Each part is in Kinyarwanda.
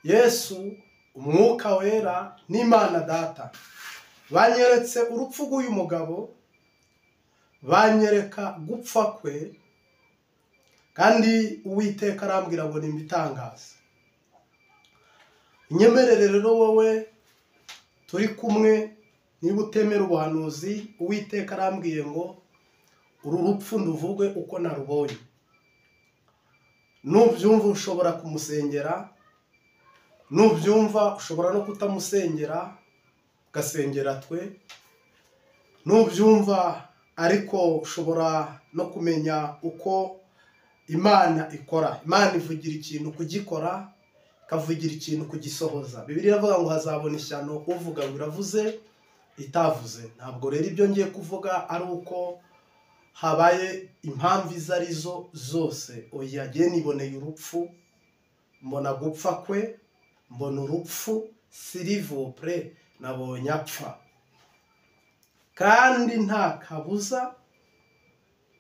Yesu, Umwuka Wera n'Imana Data banyeretse urupfu rw'uyu mugabo, banyereka gupfa kwe, kandi Uwiteka arambwira ngo nimbitangaze. Nyemerere rero wowe turi kumwe, niba utemera ubuhanuzi, Uwiteka arambwiye ngo uru rupfu nduvuge uko narubonye. Nubyumva ushobora kumusengera, nubyumva ushobora no kutamusengera, ugasengera twe. Nubyumva ariko ushobora no kumenya uko Imana ikora. Imana ivugira ikintu kugikora, ikavugira ikintu kugisohoza. Bibiliya iravuga ngo hazabona ishyano uvuga ngo iravuze itavuze. Ntabwo rero ibyo ngiye kuvuga ari uko habaye impamvu izo arizo zose. Oya, jye niboneye urupfu, mbona gupfa kwe, mbona urupfu, sirivopure, nabonye apfa, kandi nta kabuza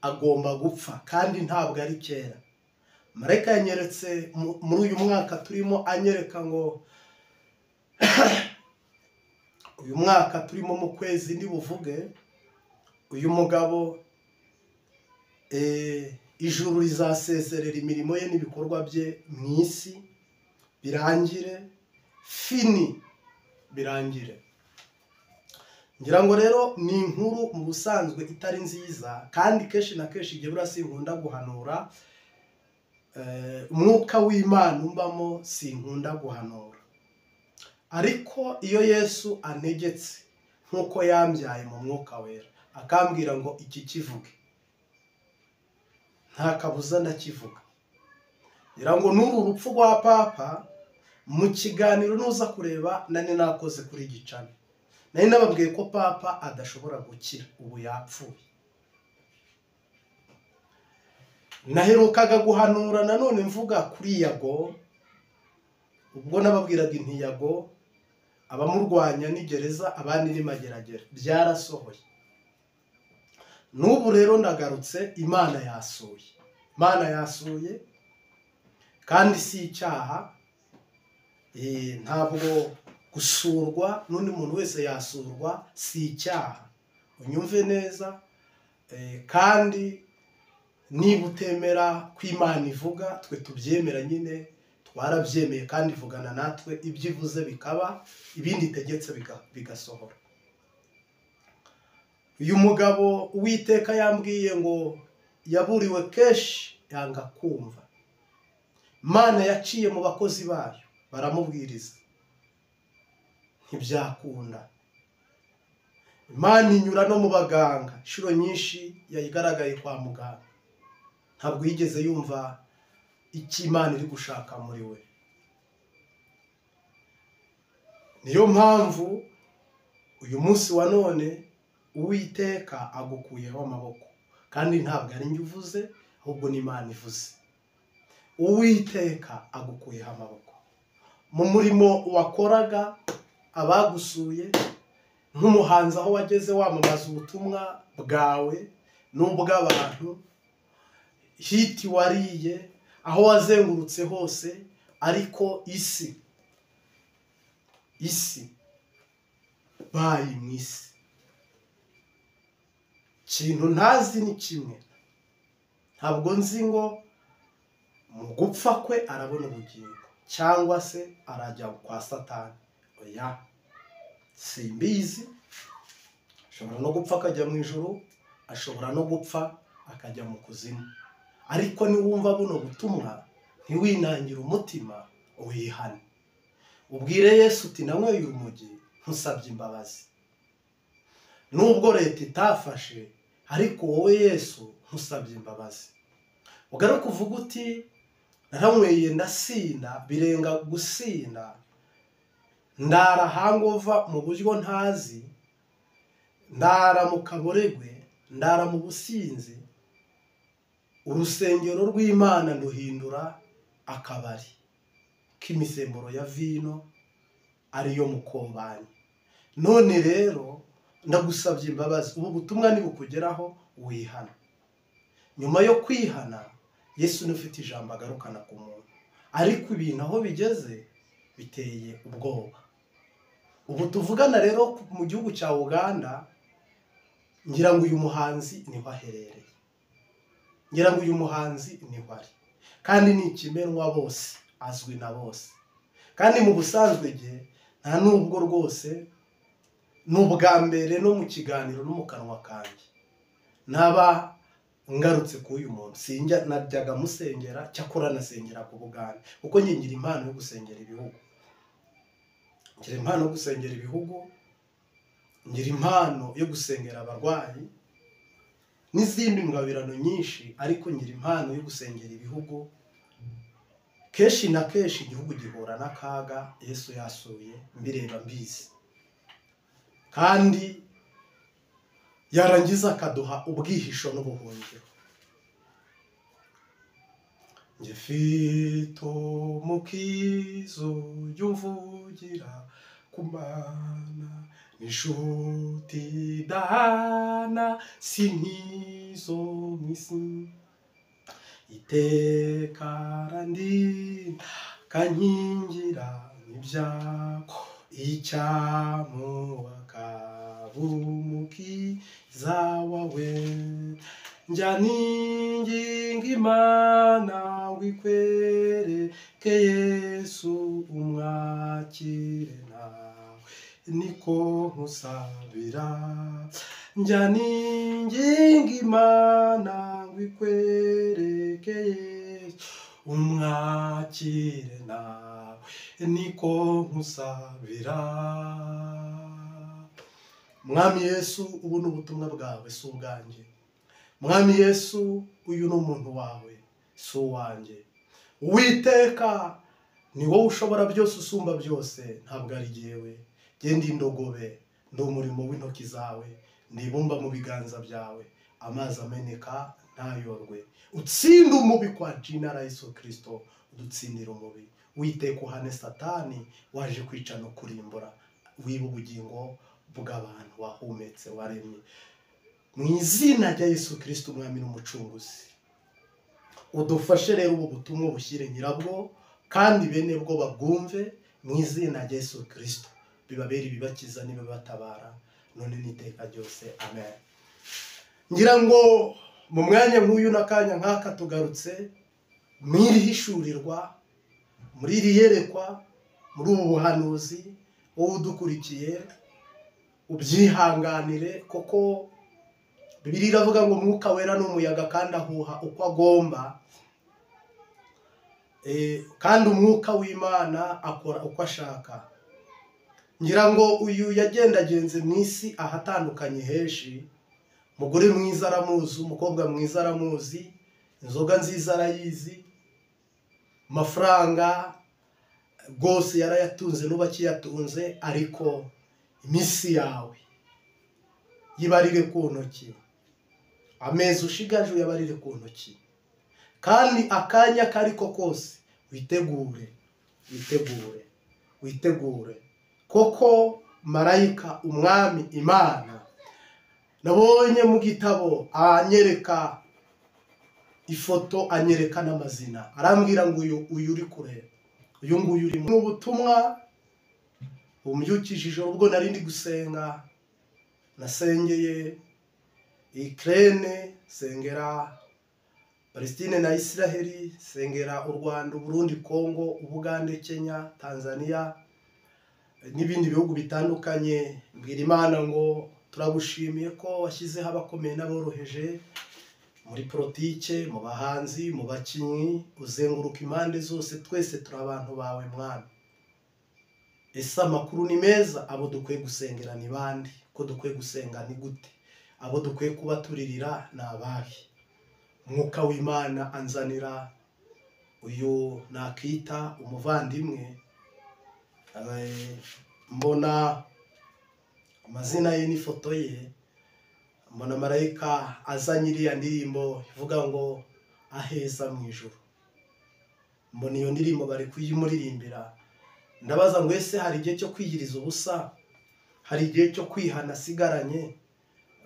agomba gupfa, kandi ntabwo ari kera. Marayika yanyeretse muri uyu mwaka turimo, anyereka ngo uyu mwaka turimo mu kwezi ndi buvuge, uyu mugabo ijuru rizasezerera imirimo ye n'ibikorwa bye mu isi, birangire, fini, birangire. Ngira ngo rero ni inkuru mu busanzwe itari nziza, kandi kenshi na kenshi igihe buriya sinkunda guhanura, umwuka w'Imana umbamo sinkunda guhanura. Ariko iyo Yesu antegetse nk'uko yambyaye mu mwuka wera, akambwira ngo iki kivuge, nta kabuza ndakivuga. Ngira ngo n'uru rupfu rwa Papa, mu kiganiro nuza kureba nari nakoze kuri gicana, nari nababwiye ko Papa adashobora gukira, ubu yapfuye. Naherukaga guhanura nanone mvuga kuri Yago, ubwo nababwiraga inti Yago abamurwanya ni gereza, abandi ni mageragere, byarasohoye. N'ubu rero ndagarutse, Imana yasuye, Imana yasuye, kandi si icyaha. Ntabwo gusurwa n'undi muntu wese yasurwa si icyaha, unyumve neza. Kandi niba utemera ko Imana ivuga, twe tubyemera nyine, twarabyemeye kandi ivugana natwe, ibyo ivuze bikaba, ibindi itegetse bigasohora. Uyu mugabo Uwiteka yambwiye ngo yaburiwe kenshi yanga kumva. Imana yaciye mu bakozi bayo baramubwiriza, ntibyakunda. Imana inyura no mu baganga, inshuro nyinshi yayigaragaye kwa muganga, ntabwo yigeze yumva icyo Imana iri gushaka muri we. Niyo mpamvu uyu munsi wa none Uwiteka agukuyeho amaboko, kandi ntabwo ari njye uvuze, ahubwo ni Imana ivuze. Uwiteka agukuyeho amaboko mu murimo wakoraga, abagusuye nk'umuhanzi aho wageze wamamaza ubutumwa bwawe n'ubw'abantu, hiti wariye, aho wazengurutse hose, ariko isi isi bayi mu isi, ikintu ntazi ni kimwe, ntabwo nzi ngo mu gupfa kwe arabona ubugingo cyangwa se arajya kwa Satani. Oya, simbizi. Ashobora no gupfa akajya mu ijuru, ashobora no gupfa akajya mu kuzimu. Ariko niwumva buno butumwa ntiwinangire umutima, wihane, ubwire Yesu uti nanyweye urumogi, ntusabye imbabazi. Nubwo leta itafashe, ariko wowe Yesu ntusabye imbabazi. Ugaruka uvuga uti naranyweye ndasinda, birenga gusinda, ndara hangova mu buryo ntazi, ndara mu kaboregwe, ndara mu businzi, urusengero rw'Imana nduhindura akabari k'imisemburo ya vino ariyo mukombanyi. None rero ndagusabye imbabazi, ubu butumwa nibukugeraho wihana. Nyuma yo kwihana, Yesu ni ufite ijambo agarukana ku muntu. Ariko ibintu aho bigeze, Biteye ubwoba. Ubu tuvugana rero mu gihugu cya Uganda, ngira ngo uyu muhanzi niho aherereye, ngira ngo uyu muhanzi niho ari, kandi ni ikimenwa bose, azwi na bose. Kandi mu busanzwe gihe nta nubwo rwose n'ubwa mbere no mu kiganiro no mu kanwa kanjye naba ngarutse ku uyu muntu, sinjya najyaga musengera, cyakora nasengera ku Bugande, kuko njye ngira impano yo gusengera ibihugu, ngira impano yo gusengera ibihugu, ngira impano yo gusengera abarwayi n'izindi ngabirano nyinshi, ariko ngira impano yo gusengera ibihugu. Kenshi na kenshi igihugu gihura n'akaga Yesu yasuye, mbireba mbizi, kandi yarangiza akaduha ubwihisho n'ubuhungiro. Njye mfite umukiza ujya umvugira ku Mana, n'inshuti idahana si nk'izo mu isi, iteka arandinda akankingira ibyago, icyamuha akaba umukiza wawe. Njya ninginga Imana ngo ikwereke Yesu, umwakire nawe niko nkusabira. Njya ninginga Imana ngo ikwereke Yesu, umwakire nawe niko nkusabira. Mwami Yesu, ubu ni ubutumwa bwawe, si ubwanjye. Mwami Yesu, uyu ni umuntu wawe, si uwanjye. Uwiteka ni wowe ushobora byose, usumba byose, ntabwo ari jyewe. Genda indogobe, ndi umurimo w'intoki zawe, nibumba mu biganza byawe, amazi ameneka ntayorwe. Utsinde umubi kwa jina la Yesu Kristo, udutsindire umubi. Uwiteka uhane Satani waje kwica no kurimbura, wiba ubugingo bw'abantu wahumetse waremye. Mu izina rya Yesu Kristo umwami n'umucunguzi, udufashe rero ubu butumwa bushyire nyirabwo, kandi bene bwo babwumve mu izina rya Yesu Kristo, bibabere ibibakiza n'ibibatabara none n'iteka ryose, amen. Ngira ngo mu mwanya nk'uyu n'akanya nk'aka tugarutse mu iri hishurirwa, muri iri yerekwa, muri ubu buhanuzi. Wowe udukurikiye ubyihanganire, koko Bibiliya iravuga ngo Umwuka Wera ni umuyaga kandi ahuha uko agomba, kandi Umwuka w'Imana akora uko ashaka. Ngira ngo uyu yagendagenze mu isi ahatandukanye henshi. Umugore mwiza aramuzi, umukobwa mwiza aramuzi, inzoga nziza arayizi, amafaranga rwose yarayatunze n'ubu akiyatunze, ariko iminsi yawe yibarire ku ntoki, amezi ushigaje uyabarire ku ntoki, kandi akanya kariko kose witegure, witegure, witegure, koko marayika umwami Imana nabonye mu gitabo anyereka ifoto, anyereka n'amazina, arambwira ngo uyu uri kure, uyu nguyu uri mu butumwa bumbyukije ijoro ubwo nari ndi gusenga. Nasengeye Ukraine, sengera Palestine na Israheli, sengera u Rwanda, Burundi, Kongo, Ubugande, Kenya, Tanzania n'ibindi bihugu bitandukanye. Mbwira Imana ngo turagushimiye ko washyizeho abakomeye n'aboroheje muri politike, mu bahanzi, mu bakinnyi, uzenguruka impande zose, twese turi abantu bawe Mwami. Ese amakuru ni meza? Abo dukwiye gusengera ni bande? Ko dukwiye gusenga ni gute? Abo dukwiye kuba turirira ni abahe? Umwuka w'Imana anzanira uyu nakita umuvandimwe, mbona amazina ye n'ifoto ye, mbona marayika azanye iriya ndirimbo ivuga ngo aheza mu ijuru. Mbona iyo ndirimbo bari kuyimuririmbira, ndabaza ngo ese hari igihe cyo kwiyiriza ubusa? Hari igihe cyo kwihana asigaranye?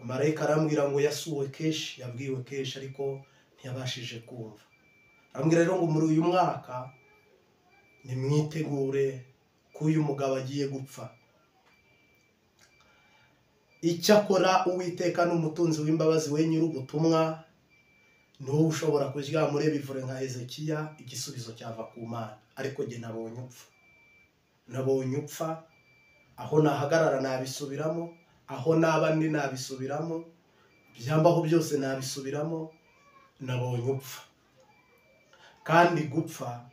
Marayika arambwira ngo yasuwe kenshi, yabwiwe kenshi, ariko ntiyabashije kumva. Arambwira rero ngo muri uyu mwaka nimwitegure ko uyu mugabo agiye gupfa. Icyakora Uwiteka n'umutunzi w'imbabazi, we nyir'ubutumwa, ni wowe ushobora kuryama ureba ivure nka Hezekiya, igisubizo cyava ku Mana. Ariko jye nabonye upfa, nabonye upfa. Aho nahagarara nabisubiramo, aho naba ndi nabisubiramo, byambaho byose nabisubiramo. Nabonye upfa. Kandi gupfa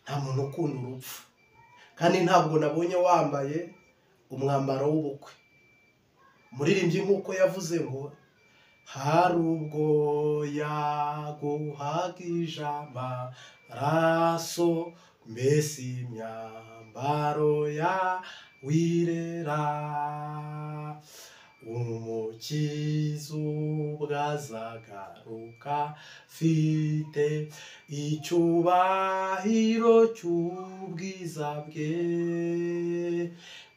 nta muntu ukunda urupfu, kandi ntabwo nabonye wambaye umwambaro w'ubukwe. Muririmbyi nk'uko yavuze ngo hari ubwo yaguhagije amaraso, mbese imyambaro yawirera, Umukiza ubwo azagaruka mfite icyubahiro cy'ubwiza bwe,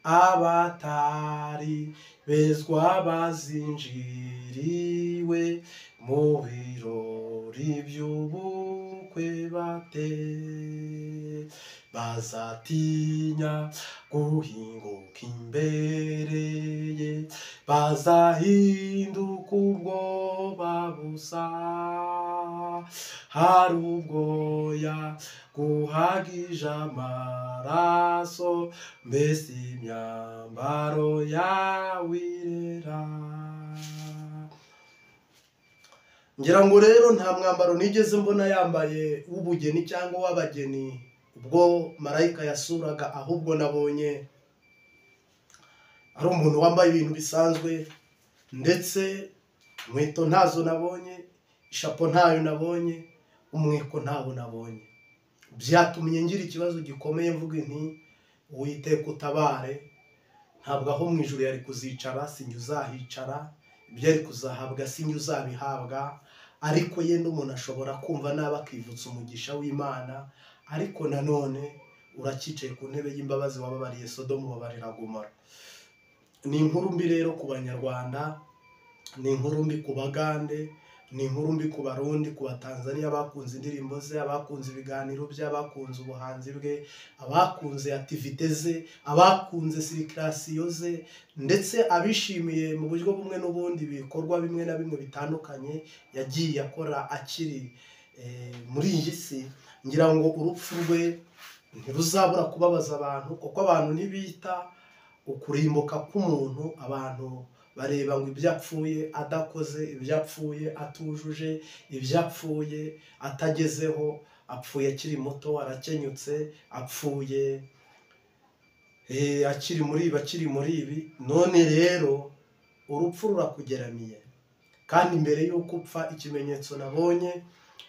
abatari bezwa bazinjiriwe mu birori by'ubukwe bate, bazatinya guhinguka imbere ye, bazahinduka ubwoba busa. Hari ubwo yaguhagije amaraso, mbese imyambaro yawirera. Ngira ngo rero nta mwambaro nigeze mbona yambaye w'ubugeni cyangwa w'abageni ubwo marayika yasuraga, ahubwo nabonye ari umuntu wambaye ibintu bisanzwe, ndetse inkweto ntazo nabonye, ishapo ntayo nabonye, umweko ntawo nabonye. Byatumye ngira ikibazo gikomeye, mvuga nti Uwiteka utabare, ntabwo aho mu ijuru yari kuzicara sinjye uzahicara, ibyo ari kuzahabwa sinjye uzabihabwa. Ariko yenda umuntu ashobora kumva nabi akivutsa umugisha w'Imana, ariko nanone uracyicaye ku ntebe y'imbabazi, wababariye Sodomu, babarira Gomora. Ni inkuru mbi rero ku Banyarwanda, ni inkuru mbi ku Bagande, ni inkuru mbi ku Barundi, ku Batanzaniya bakunze indirimbo ze, abakunze ibiganiro bye, abakunze ubuhanzi bwe, abakunze activité ze, abakunze circulation ze, ndetse abishimiye mu buryo bumwe n'ubundi ibikorwa bimwe na bimwe bitandukanye yagiye akora akiri muri iyi si. Ngira ngo urupfu rwe ntiruzabura kubabaza abantu, kuko abantu ntibita ukurimbuka k'umuntu, abantu bareba ngo ibyo apfuye adakoze, ibyo apfuye atujuje, ibyo apfuye atagezeho, apfuye akiri muto, arakenyutse, apfuye akiri muri ibi, akiri muri ibi. None rero urupfu rurakugeramiye, kandi mbere y'uko upfa ikimenyetso nabonye,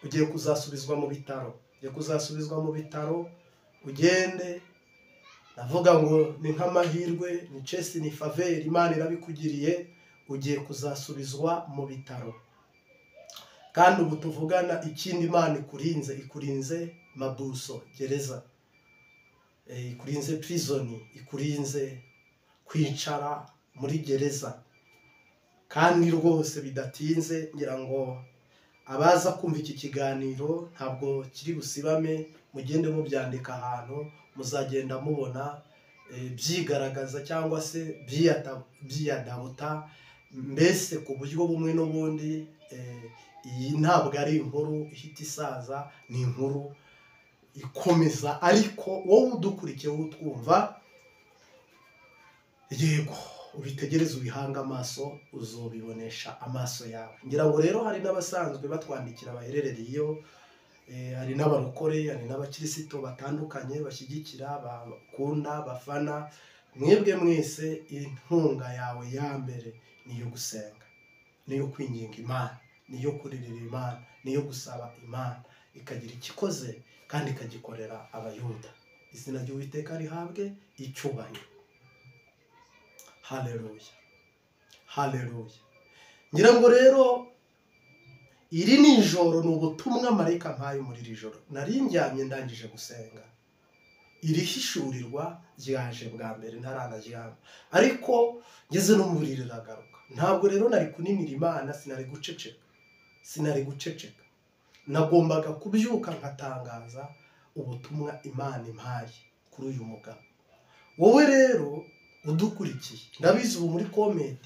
ugiye kuzasubizwa mu bitaro, ugiye kuzasubizwa mu bitaro ugende. Navuga ngo ni nk'amahirwe, ni chance, ni faveur, Imana irabikugiriye, ugiye kuzasubizwa mu bitaro. Kandi ubu tuvugana ikindi Imana ikurinze, ikurinze mabuso gereza, ikurinze prison, ikurinze kwicara muri gereza. Kandi rwose bidatinze, ngira ngo abaza kumva iki kiganiro ntabwo kiri busibame, mugende mubyandika ahantu, muzagenda mubona byigaragaza cyangwa se byiyadabuta, mbese ku buryo bumwe n'ubundi. Iyi ntabwo ari inkuru ihita isaza, ni inkuru ikomeza. Ariko wowe udukurikiye, wowe utwumva, yego ubitegereze, ubihanga amaso, uzobibonesha amaso yawe. Ngira ngo rero hari n'abasanzwe batwandikira baherereye iyo, hari n'abarokore, hari n'abakirisito batandukanye bashyigikira, bakunda, bafana. Mwebwe mwese inkunga yawe ya mbere niyo gusenga, niyo kwinginga Imana, niyo kuririra Imana, niyo gusaba Imana ikagira ikikoze kandi ikagikorera Abayuda. Izina ry'Uwiteka rihabwe icyubahiro. Haleluya, haleluya. Ngira ngo rero iri ni ijoro, ni ubutumwa marayika mpaye muri iri joro. Nari ndyamye ndangije gusenga, iri hishurirwa ryaje bwa mbere ntaranaryama, ariko ngeze no mu buriri riragaruka. Ntabwo rero nari kuninira Imana, sinari guceceka, sinari guceceka, nagombaga kubyuka nkatangaza ubutumwa Imana impaye kuri uyu mugabo. Wowe rero udukurikiye, ndabizi ubu muri comment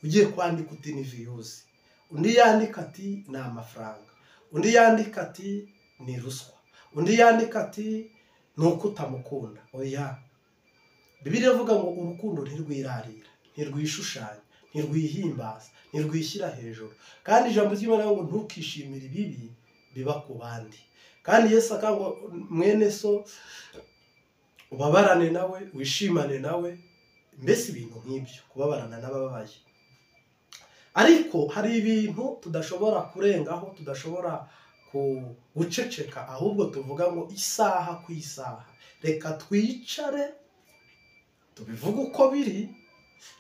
ugiye kwandika uti ni views, undi yandika ati ni amafaranga, undi yandika ati ni ruswa, undi yandika ati ni uko utamukunda. Oya, Bibiliya ivuga ngo urukundo ntirwirarira, ntirwishushanya, ntirwihimbaza, ntirwishyira hejuru. Kandi ijambo ry'Imana ngo ntukishimire ibibi biba ku bandi. Kandi Yesu akanga mwene so ubabarane nawe, wishimane nawe, mbese ibintu nk'ibyo, kubabarana n'abababaye. Ariko hari ibintu tudashobora kurengaho, tudashobora guceceka, ahubwo tuvuga ngo isaha ku isaha reka twicare tubivuge uko biri,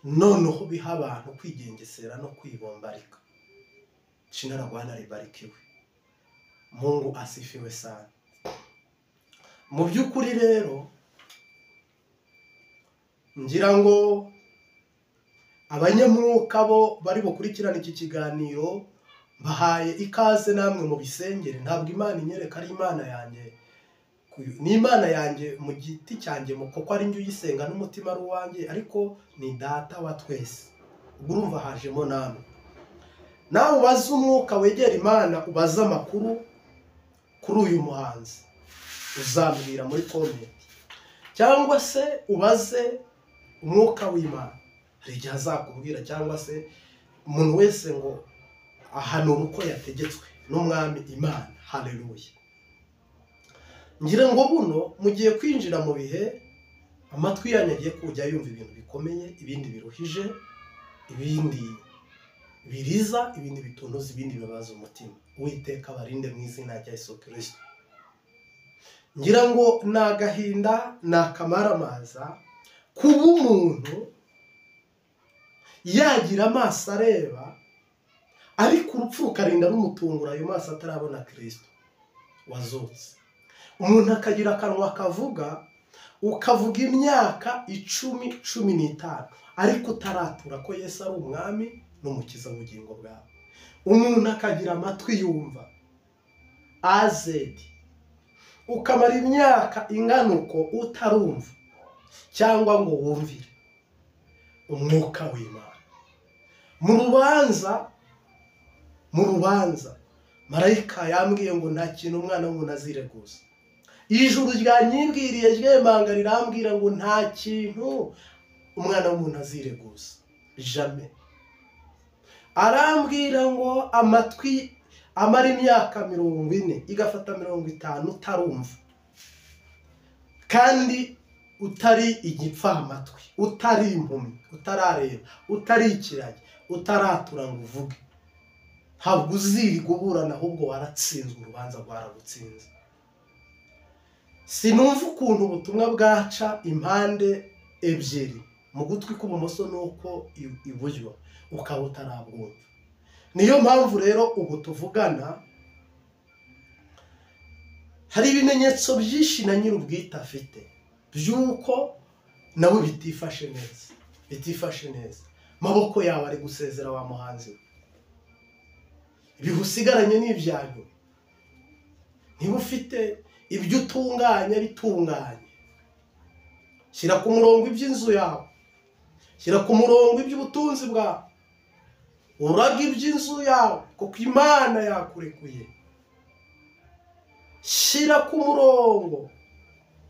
noneho biha abantu kwigengesera no kwibombarika. Jina la Bwana libarikiwe, Mungu asifiwe sana. Mu by'ukuri rero ngira ngo abanyamwuka bo bari bukurikirana iki kiganiro bahaye ikaze namwe mu bisengere. Ntabwo Imana inyereka ari Imana yanjye, ni Imana yanjye mu giti cyanjye, kuko ari njye uyisenga n'umutima ari uwanjye, ariko ni data wa twese. Ubwo urumva hajemo namwe. Nawe ubaze umwuka wegera Imana, ubaze amakuru kuri uyu muhanzi, uzambwira muri comment, cyangwa se ubaze umwuka w'Imana, hari igihe azakubwira, cyangwa se umuntu wese ngo ahanura uko yategetswe n'umwami Imana. Haleluya. Ngira ngo buno mugiye kwinjira mu bihe amatwi yanyu agiye kujya yumva ibintu bikomeye, ibindi biruhije, ibindi biriza, ibindi bitunuza, ibindi bibabaza umutima. Uwiteka abarinde mu izina rya Yesu Kristo. Ngira ngo ni agahinda, ni akamaramaza kuba umuntu yagira amaso areba, ariko urupfu rukarinda rumutungura ayo maso atarabona Kristo wazutse. Umuntu akagira akanwa kavuga, ukavuga imyaka 10, 15, ariko utaratura ko Yesu ari umwami n'umukiza w'ubugingo bwawe. Umuntu akagira amatwi yumva azedi, ukamara imyaka ingana uko utarumva cyangwa ngo wumvire umwuka w'Imana. Mu rubanza marayika yambwiye ngo nta kintu umwana w'umuntu azireguza. Ijuru ryanyibwiriye ryemanga rirambwira ngo nta kintu umwana w'umuntu azireguza, jamais. Arambwira ngo amatwi amara imyaka 40 igafata 50 utarumva, kandi utari igipfamatwi, utari impumyi, utarareba, utari ikiragi, utaratura ngo uvuge, ntabwo uzirirwa uburana, ahubwo waratsinzwe, urubanza rwaragutsinze. Sinumva ukuntu ubutumwa bwaca impande ebyiri, mu gutwi kw'ibumoso n'uko iburyo, ukaba utarabwumva. Niyo mpamvu rero ubu tuvugana hari ibimenyetso byinshi na nyir'ubwite afite by'uko nawe bitifashe neza, bitifashe neza. Maboko yawe ari gusezera wa muhanzi we, ibihusigaranye n'ibyanyu, niba ufite ibyo utunganya bitunganye, shyira ku murongo iby'inzu yawe, shyira ku murongo iby'ubutunzi bwawe, uraga iby'inzu yawe kuko Imana yakurekuye. Shyira ku murongo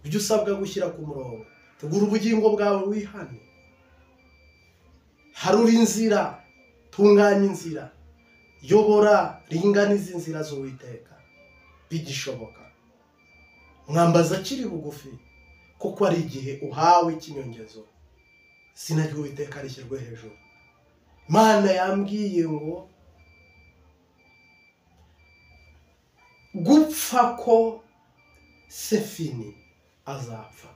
ibyo usabwa gushyira ku murongo, tegura ubugingo bwawe wihane, harura inzira, tunganya inzira, yobora, ringaniza inzira z'Uwiteka bigishoboka. Mwambaza akiri bugufi, kuko ari igihe uhawe ikinyongezo. Izina ry'Uwiteka rishyirwe hejuru. Imana yambwiye ngo gupfa ko Sefini azapfa,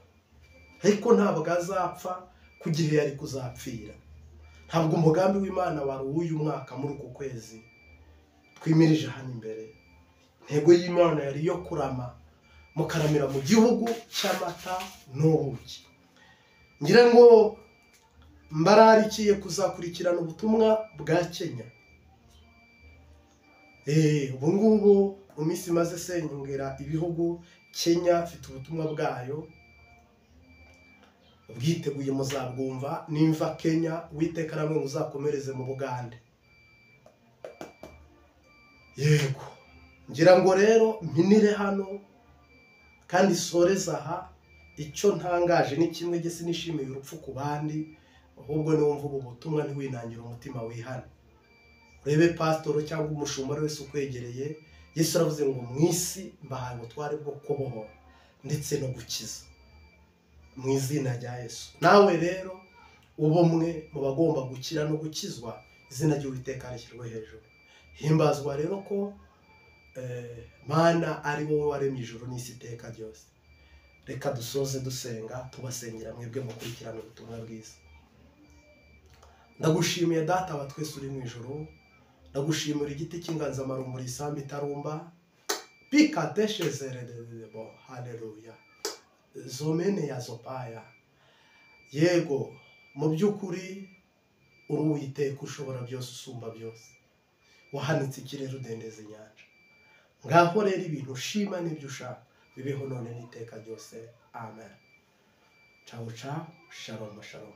ariko ntabwo azapfa ku gihe yari kuzapfira. Ntabwo umugambi w'Imana wari uw'uyu mwaka muri uku kwezi twimirije hano imbere. Intego y'Imana yari iyo kurama, mukaramira mu gihugu cy'amata n'ubuki. Ngira ngo mbararikiye kuzakurikirana ubutumwa bwa Kenya. Ubu ngubu mu minsi imaze senyongera ibihugu, Kenya ifite ubutumwa bwayo. Bwiteguye muzabwumva. Nimva Kenya, Uwiteka namwe muzakomereze mu Bugande. Yego, ngira ngo rero mpinire hano kandi soreze aha. Icyo ntangaje ni kimwe, gese nishimiye urupfu ku bandi, ahubwo niwumva ubu butumwa ntiwinangire umutima, wihane, urebe pasitoro cyangwa umushumba wese ukwegereye. Yesu aravuze ngo mu isi mbahaye ubutware bwo kubohora ndetse no gukiza mu izina rya Yesu. Nawe rero uba umwe mu bagomba gukira no gukizwa, izina ry'Uwiteka rishyirwe hejuru. Himbazwa rero ko Mana ari wowe waremye ijuru n'isi iteka ryose. Reka dusoze dusenga, tubasengera mwebwe mukurikirana ubutumwa bwiza. Ndagushimiye Data wa twese uri mu ijuru, ndagushimira igiti cy'inganzamarumbu isambu itarumba pikateshezerebo. Haleluya, zomene ya zopaya. Yego, mu by'ukuri uri Uwiteka ushobora byose, usumba byose, wahanitse ikirere udendeza inyanja. Ngaho rero ibintu ushima n'ibyo ushaka bibeho none n'iteka ryose. Amen. Ciao ciao, shalom shalom.